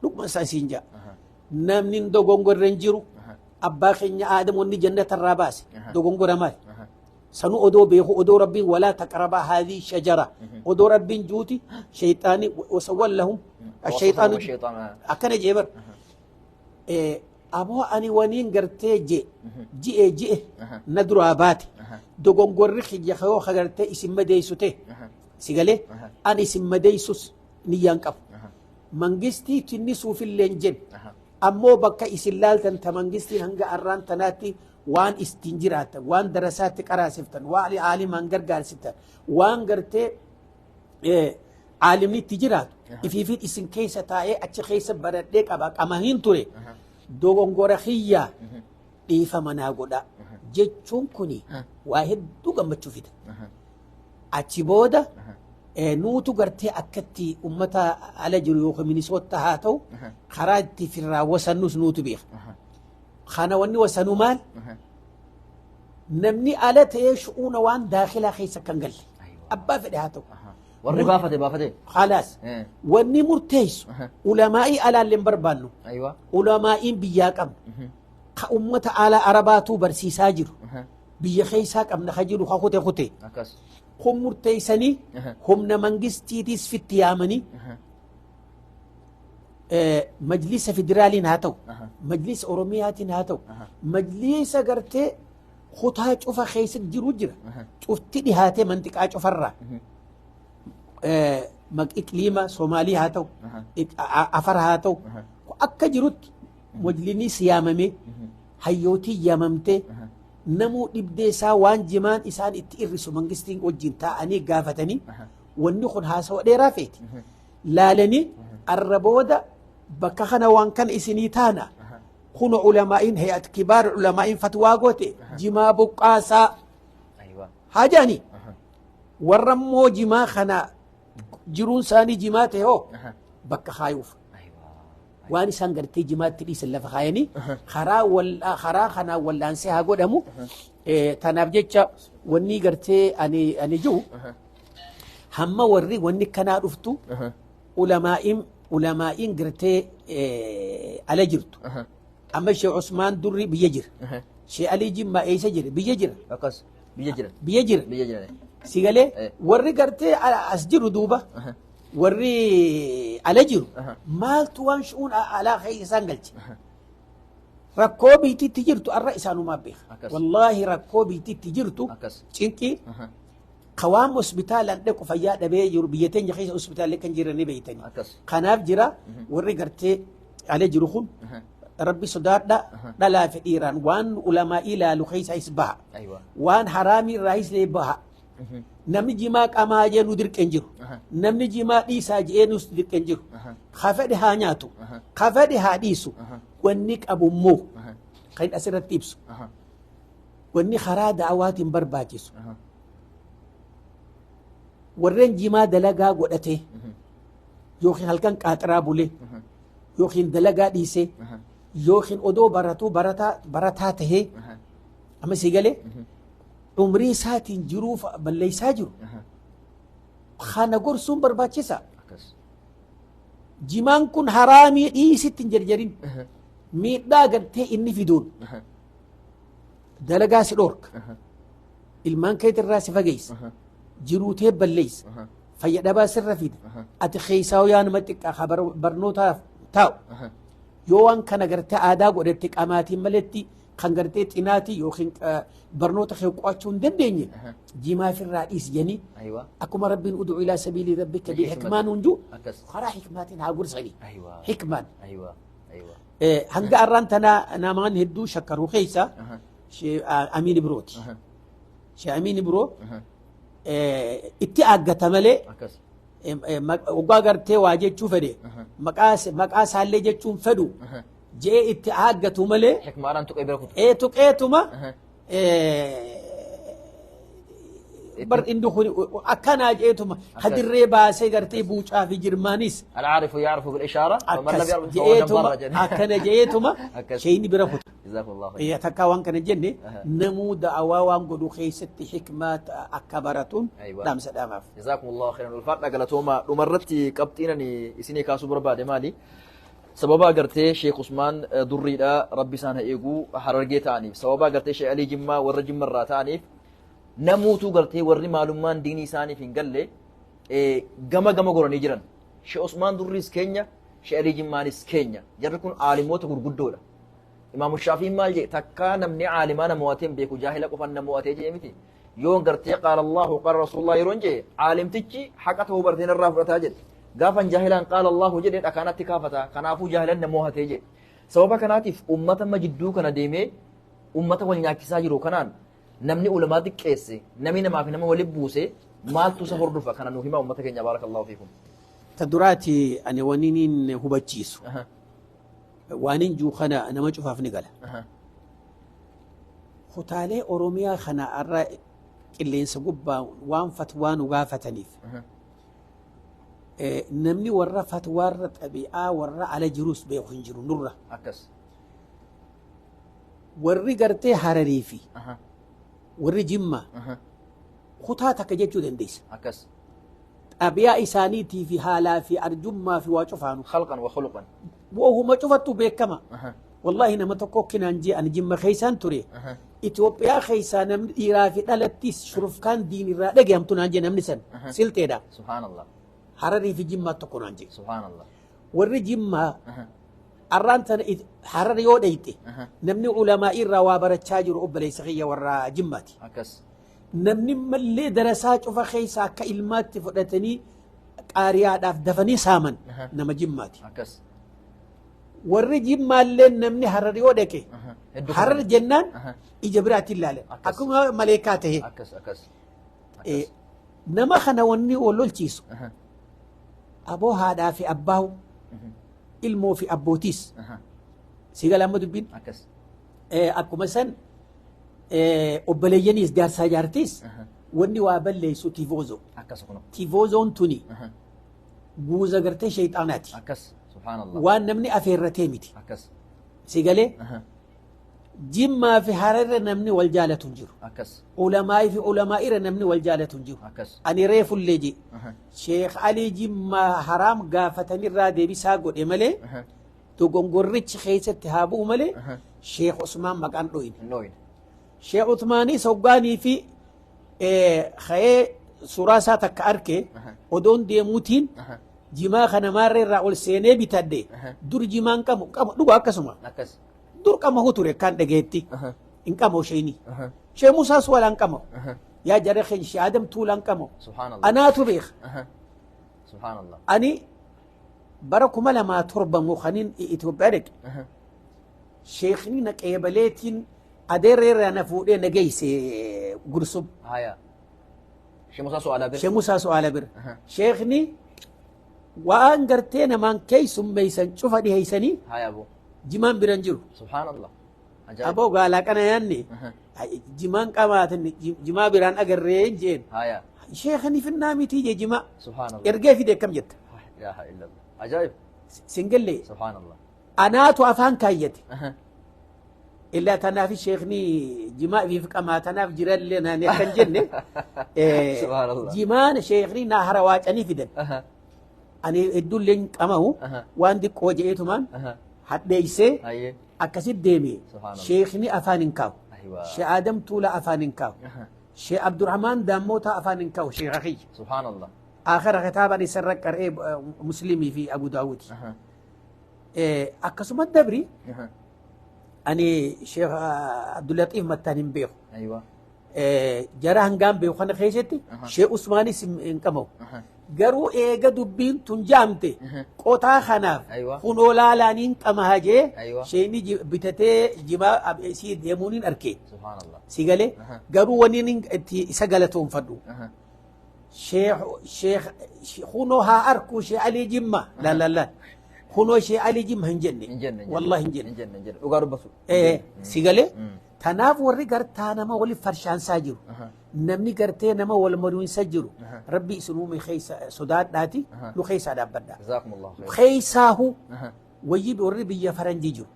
Dhuguma isaa isiin ja'a. Aha. Namni hin dogongorre hin jiru. Aha. Abbaa keenya Aadam wanni jannatarraa baase Aha. dogongora maali? Aha. Sanu odoo beeku odoo rabbiin walaa taqrabaa haadhii shajara odoo rabbiin juuti shayxaani wasawwallahum ashayxaanu Shayxaan. akkana jee bar aboo ani waniin gartee je ji'e ji'e Aha. na duraa baate Aha. dogongorri kiyya yoo gartee isin madeessu ta'e Aha. si galee Aha. ani isin madeessus niyyaan qabu Aha. mangistii tinnisuufillee hin jenne Aha. ammoo bakka isin laaltan ta mangistiin hanga arraan tanaatti waan ittiin jiraattan waan darasaatti qaraasiftan waan aalimaan gargaarsiftan waan gartee aalimni itti jiraatu ifiifin isin keessa taa'ee achi keessa baradhee qaba qamahiin ture dogongora kiyyaa dhiifama naa godha jechuun kuni waa hedduu gammachuu fida. Aha. Achi booda nuutu gartee akkatti ummata ala jiru yookaan minisoota haa ta'u karaa itti firraa wasannus nuutu beeka. Aha. Kana wanni wasanuu maal? Aha. Namni ala ta'ee shu'uuna waan daakilaa keessa kan galle. Aywa. Abbaa fedhe haa ta'u. Aha. Warri baafate baafate. Khalaas. Eh. Wanni murteessu Aha. ulamaa'ii alaallee hin barbaannu. Aywa. Ulamaa'iin biyyaa qabna. Ka ummata ala arabaatu barsiisaa jiru. Aha. Biyya keessaa qabna ka jiru ka kute kute. Akkas. Kun murteessanii Aha. humna mangistiitiis fitti yaamanii Aha. majlisa federaaliin haa ta'u Aha. majlisa oromiyaatiin haa ta'u Aha. majlisa gartee kutaa cufa keessa jiru jira Aha. cufti dhihaatee manxiqaa cufarraa iqliima soomaalii haa ta'u Aha. afar haa ta'u Aha. akka jirutti majlisni siyaamamee hayyootii yaamamtee namuu dhibdee isaa waan jimaan isaan itti irrisu mangistiin wajjin taa'anii gaafatanii Aha. wanni kun haasawa dheeraa feeti laalanii arra booda bakka kana waan kana isinii taana kun ulamaa'iin hay'at kibaar ulamaa'iin fatwaa goote jimaa buqqaasaa Aywa. haa jedhanii Aha. warra immoo jimaa kana jiruun isaanii jimaa ta'e hoo Aha. bakka kaayuuf Aywa. waan isaan gartee jimaatti dhiisan lafa kaayanii karaa karaa kanaan wallaansee haa godhamu. Tanaaf jecha wanni gartee ani jiru Aha. hamma warri wanni kanaa dhuftu Aha. ulamaa'iin gartee ala jirtu. Aha. Amma Sheekh Usmaan Durri biyya jira. Aha. Sheekh Alii Jimmaa eessa jira? Biyya jira. Akkas. Biyya jira. Biyya jira. Biyya jira. Si galee Eh. warri gartee as jiru duuba Aha. warri ala jiru Aha. maaltu waan shu'uun alaa keessa isaan galche. Rakkoo biititti jirtu arra isaanumaa beeka. Akkas. Wallaahi rakkoo biititti jirtu Akkas. cinqii Aha. kawaam hospitaalaan dhaqu fayyaa dhabee jiru biyya teenya keessa hospitaalee kan jiran ni beeytani. Akkas. Kanaaf jira warri gartee ala jiru kun Aha. rabbi sodaadha dhalaa fi dhiiraan waan ulamaa ilaalu keessa is baha. Aywa. Waan haraamii irraa is baha. Namni jimaa qamaa jee nu dirqeen jiru. Namni jimaa dhiisaa jee nus dirqeen jiru. Ka fedhe haa nyaatu. Ka fedhe haa dhiisu. Wanni qabu immoo kan asirratti ibsu. Wanni karaa da'awaatiin barbaachisu. Warreen jimaa dalagaa godhatee yookiin halkan qaaxiraa bulee yookiin dalagaa dhiisee yookiin odoo baratuu barataa tahee amma si galee umrii isaatiin jiruuf balleessaa jiru. Kana gorsuun barbaachisa. Jimaan kun haraamii dhiisitti hin jarjarin. Miidhaa gartee inni fiduun dalagaa si dhoorka. Ilmaan keetirraa si fageessa. Jiruutee balleessa. Fayyadhabaa sirra fida. Ati keessaa yaa nama xiqqaa barnootaaf taa'u. Yoo waan kana gartee aadaa godhatte qamaatiin maletti kan gartee xinaatii yookiin barnoota kee qo'achuu hin dandeenye jimaa ofirraa dhiisi jedhanii akkuma rabbiin ud'u ilaa sabiilii rabbika bil-hikmaan hunduu karaa hikmaatiin haa gorsanii hikmaan. Hanga arraan tanaa namaan hedduu shakkaruu keessa Amiin Ibrooti. Shee Amiin Ibroo itti aaggata malee waggaa gartee waa jechuu fedhe maqaa isaallee jechuun fedhu je'ee itti aaggatu malee Hikmaadhaan tuqee bira kutu. Tuqeetuma bar inni kun akkanaa je'eetuma hadirree baasee gartee buucaa fi jirmaanis العارف يعرف بالإشارة ومن لم akkas يعرف فهو je'eetuma جبار جن. akkana je'eetuma Akkas. sheeyni bira kuta. جزاكم الله خير. Takkaa waan kana jenne namuu da'awaa waan godhu keessatti hikmaa akka baratuun dhaamsa dhaamaaf. جزاكم الله خيرا. Ulfaadha galatooma. Dhumarratti qabxiin ani isinii kaasuu barbaade maali? Sababa agartee Sheekh Usmaan Durriidha rabbi isaan haa eeguu Harargee ta'aniif sababa agartee Sheekh Alii Jimmaa warra Jimmarraa ta'aniif namuutuu gartee warri maalummaan diinii isaaniif hin galle gama gama goranii jiran. Sheekh Usmaan Durriis keenya, Sheekh Alii Jimmaanis keenya. Jarri kun aalimoota gurguddoodha. Imaamu Shaafiin maal jedhe? Takkaa namni aalimaa nama mo'atee hin beeku jaahila qofaan nama mo'atee jedhe miti. Yoo gartee qaala Allahu qaala Rasuulullah yeroon jedhe aalimtichi haqa ta'uu bartee narraa fudhataa jedhe. Gaafan jaahilaan qaala Allahu jedhe dhakaanatti kaafata. Kanaafuu jaahilan nama mo'atee jedhe. Sababa kanaatiif ummata amma jidduu kana deemee ummata wal nyaachisaa jiru kanaan namni ulamaa xiqqeesse namni namaa fi nama waliin buuse maaltu isa hordofa kana nuuf himaa ummata keenya baarakallahu fiikum. Ta duraati ani waniin hubachiisu. Waanin juu kana nama cufaaf ni gala. Kutaalee Oromiyaa kana irra qilleensa gubbaa waan fatwaa nu gaafataniif namni warra fatwaarra xabi'aa warra ala jirus beeku hin jiru nurra. Akkas. Warri gartee Hararii fi warri Jimmaa kutaa takka jechuu dandeessa. Akkas. Xabi'aa isaaniitii fi haalaa fi arjummaa fi waa cufaanu. خلقا وخلقا. Wahuma cufattu beekama. Wallahi nama tokko kinaan jee ani Jimma keessaan ture. Itoophiyaa keessaa namni dhiiraa fi dhalattis shurufkaan diinirraa dhagahamtu naan jee namni san silteedha. سبحان الله. Hararii fi Jimmaa tokko naan jee. سبحان الله. Warri Jimmaa arraan tana Harar yoo dhayxe namni ulamaa irraa waa barachaa jiru obboleessa kiyya warra Jimmaati. Akkas. Namni mallee darasaa cufa keessa akka ilmaatti fudhatanii qaariyaadhaaf dafanii saaman nama Jimmaati. Akkas. Warri Jimmaallee namni Harar yoo dhaqe Harar jennaan ija biraatti ilaala. Akkuma maleekaa tahe. Akkas akkas. Nama kana wanni wal lolchiisu aboo haadhaa fi abbaahu ilmoo fi abbootiis. Si gala amma dubbiin? Akkas. Akkuma san obboleeyyaniis jaarsaa jaartiis wanni waa balleessu tiivoozo. Akkas kun. Tiivoozoon tuni guuza gartee shayxaanaati. Akkas. سبحان الله. Waan namni afeerratee miti. Akkas. Si galee Jimmaa fi Hararra namni wal jaalatu hin jiru. Akkas. Ulamaa'i fi ulamaa'irra namni wal jaalatu hin jiru. Akkas. Ani reefullee je. Sheekh Alii Jimmaa haraam gaafatanirraa deebisaa godhe malee dogongorrichi keessatti haa bu'u malee Sheekh Usmaan maqaan dho'ine. Hin dho'ine. Sheekh Usmaanis hoggaanii fi ka'ee suuraa isaa takka arke odoon deemuutiin jimaa kana maarree irraa ol seenee bitadhe dur jimaan qabu qabu dhuga akkasuma. Akkas. Dur qamahu ture kan dhageetti hin qabu sheeni. Shee Musaas walaan qabu. Yaa jara keenya shee Adam Tuulaan qabu. Subhaanallah. Anaatu beeka. Subhaanallah. Ani bara 2007 mukaniin Itoophiyaa dhaqe. Sheekni na qeebaleetiin adeerreerraa na fuudhee na geesse Gursum. Haya. Shee Musaa Su'aalaa bira. Shee Musaa Su'aalaa bira. Sheekni waan gartee namaan keeysummeeysan cufa dhiheeysanii Haya aboo. jimaan biran jiru. Subhaanallah. Ajaa'iba. Aboo gaalaa kana yaanne jimaan qabaatan jimaa biraan agarree jeen. Haya. Sheekni finnaa mitii jee jimaa. Subhaanallah. Ergee fide akkam jetta. La ilaha illallah. Ajaa'ib. Singallee Subhaanallah. anaatu afaan kaayyate. Illaa tanaaf sheekni jimaa ifiif qamaa tanaaf jirallee naani akkan jenne. Subhaanallah. Jimaan sheekni naa hara waacanii fidan. Ani hedduullee hin qamahu waan xiqqoo je'eetumaan hadheeysee Hayyee. akkasit deeme. Subhaanallah. Sheekni afaan hin kaa'u. Aywa. Shee Aadam Tuulaa afaan hin kaa'u. Shee Abdurrahmaan Daammotaa afaan hin kaa'u sheekha kiyya. Subhaanallah. Aakhira kitaabaan isarra qar'ee Muslimii fi Abu Daawud. Akkasuma dabri ani Sheekh Abdullatiif Mattaan hin beeku. Aywa. Jara hangaan beeku kana keessatti Sheekh Usmaanis hin qabamu. Garuu eega dubbiin tun jaamte qotaa kanaaf Aywa. kunoo laalaaniin qamaha jee Aywa. sheekni bitatee jimaa isii deemuun hin arke. Subhaanallah. Si galee garuu wanni inni itti isa galatoonfadhu. Sheekh sheekh kunoo haa arkuu Sheekh Alii Jimma la la la kunoo Sheekh Alii Jimma hin jenne. Hin jenne. Wallahi hin jenne. Hin jenne. Hin jenne. Dhugaa dubbatu. Si galee tanaaf warri gartaa nama waliif farshaansaa jiru. Namni gartee nama wal mariinsa jiru. Rabbi isin uume keessa sodaadhaati nu keessaa dhaabbadha. Jazaakumullahu khayran. Keessaahu wayyi warri biyya faranjii jiru.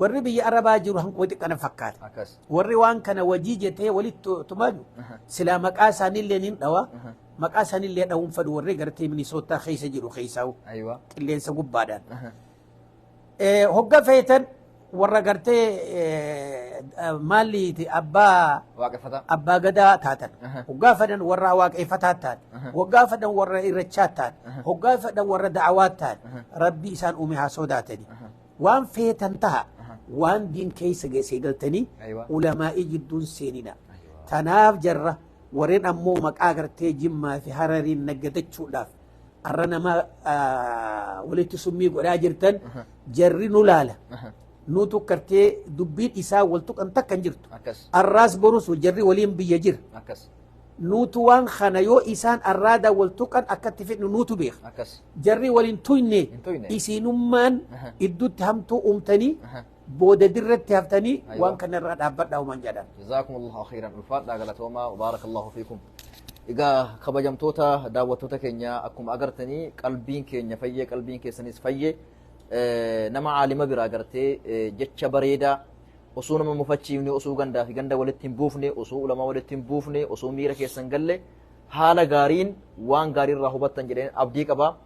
Warri biyya arabaa jiru hanqoo xiqqana fakkaata. Akkas. Warri waan kana wajii jettee walitti tumaaju silaa maqaa isaaniillee nin dhawa. Maqaa isaaniillee dhawuun fedhu warri gartee Minisootaa keessa jiru keessaahu Aywa. qilleensa gubbaadhaan. Hogga feetan warra gartee maalliiti abbaa Waaqeffataa. Abbaa gadaa taatan. Hoggaa fedhan warra waaqeffataa taatan. Hoggaa fedhan warra irrachaa taatan. Hoggaa fedhan warra da'awaa taatan. Rabbi isaan uume haa sodaatani. Waan feetan taha waan diin keessa geessee galtanii Aywa. ulamaa'ii jidduun seenina. Tanaaf jarra warreen ammoo maqaa gartee Jimmaa fi Harariin naggadachuudhaaf arra nama walitti summii godhaa jirtan jarri nu laala. Nutu gartee dubbiin isaa wal tuqan takka hin jirtu. Akkas. Arraas borus jarri waliin biyya jira. Akkas. Nutu waan kana yoo isaan arraada wal tuqan akkatti fedhu nutu beeka. Akkas. Jarri waliin tuyne Hin tuyne. isinummaan idduutti hamtuu uumtanii booda dirratti haftanii Aywa. waan kanarraa dhaabbadhaa uuman jedhan. Jazaakumullahu khayran. Ulfaadhaa galatoomaa. Baarakallahu fiikum. Egaa kabajamtoota daawwattoota keenya akkuma agartanii qalbiin keenya fayyee qalbiin keessanis fayyee nama caalima biraa gartee jecha bareedaa osoo nama mufachiifne osoo gandaa fi ganda walitti hin buufne osoo ulamaa walitti hin buufne osoo miira keessan galle haala gaariin waan gaarii irraa hubattan jedheen abdii qaba.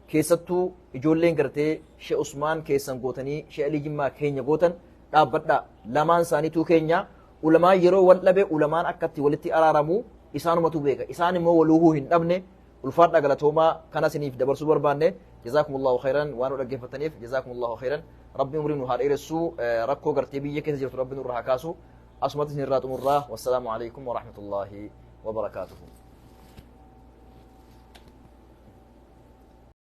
Keessattuu ijoolleen gartee Shee Usmaan keessan gootanii Shee Alii Jimmaa keenya gootan dhaabbadhaa. Lamaan isaaniituu keenya ulamaan yeroo wal dhabe ulamaan akkatti walitti araaramu isaanumatu beeka. Isaan immoo waluuhuu hin dhabne ulfaadhaa galatoomaa kana isiniif dabarsuu barbaanne jazaakumullahu khayran waan nu dhaggeeffataniif jazaakumullahu khayran rabbi umrii nu haa dheeressu rakkoo gartee biyya keessa jirtu rabbi nurraa haa kaasu asumatti isinirraa xumurraa wassalaamu alaikum warahmatullaahi wabarakaatuhu.